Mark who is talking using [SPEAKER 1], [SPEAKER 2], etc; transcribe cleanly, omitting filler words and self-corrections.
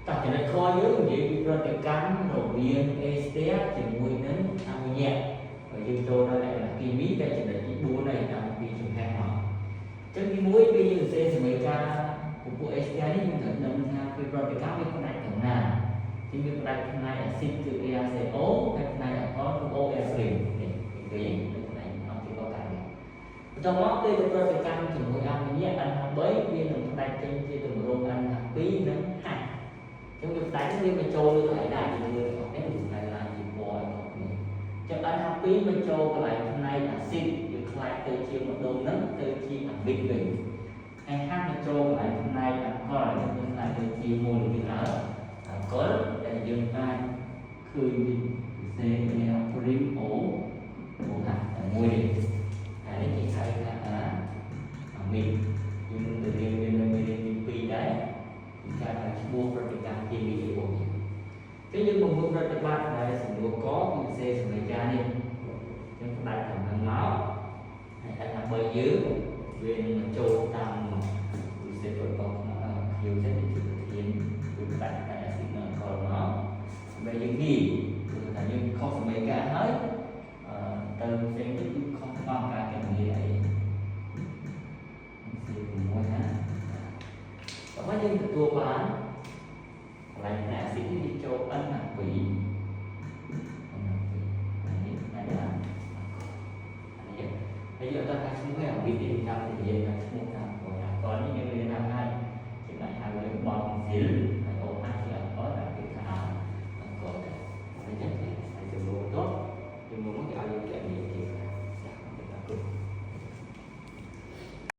[SPEAKER 1] តោះចំណុចខយើងនិយាយពីប្រតិកម្មរវាងអេស្ទែជាមួយនឹងអាម៉ូញ៉ាក់ហើយយើងចូលដល់លក្ខណៈគីមីតែចំណុចទី4ហើយតាមពីចំហេះមកអញ្ចឹងទី1ពេលយើងសរសេរសមីការពពួកអេស្ទែនេះយើងត្រូវដឹងថាពេលប្រតិកម្មវាផ្ដាច់ទាំងណាជាងវាផ្ដាច់ផ្នែកអាស៊ីតគឺ ACO ហើយផ្នែកអាល់កុលគឺ OR' នេះគេនៅផ្នែកអង្គទីកកានេះបន្ទាប់មកពេលប្រតិកម្មជាមួយអាម៉ូញ៉ា NH3 វានឹងផ្ដាច់ចេញជាទម្រង់ NH2 និង H ចឹងវាផ្ដាច់វាមកចូលលើកន្លែងណាយើងមើលទាំងអស់នេះវាផ្ដាច់ឡើងជាពណ៌របស់គ្នាចឹង NH2 មកចូលកន្លែងផ្នែកអាស៊ីតវាក្លាយទៅជាម្ដុំហ្នឹងទៅជាអាមីតវិញហើយ H មកចូលកន្លែងផ្នែកអាល់កុលវាក្លាយទៅជាម៉ូលេគុលអាល់កុលដែលយើងអាចឃើញវាពិសេស A' O O H តែមួយនេះហើយនេះគេហៅថាអាអាមីតយើងនឹងទៅរៀនវានៅមេរៀនទី2ដែរពីការថាឈ្មោះប្រតិកម្មគីមីអីពួកនេះចឹងយើងមកមើលប្រតិបត្តិដែលសំណួរកគឺពិសេសសម្រាប់ការនេះចឹងផ្ដាច់ខាងហ្នឹងមកហើយតែថាបើយើងវានឹងមកចូលតាមពិសេសរបស់ខៀវចឹងជាប្រធានគឺផ្ដាច់តែអាស៊ីតនិងអាល់កុលមកសម្រាប់យើងងាយគឺថាយើងខុសសម័យកាលហើយអឺទៅផ្សេងទៅគឺខុសទាំងអស់ការគណនាអីសេ6ណាតោះមកយើងទទួលបានកន្លែងផ្នែកអាស៊ីតនេះវាចូល N ណា2 N ណា2អានេះផ្នែកអានេះហើយយើងអត់ថាឈ្មោះឯអាវីនេះចាំនិយាយនៅ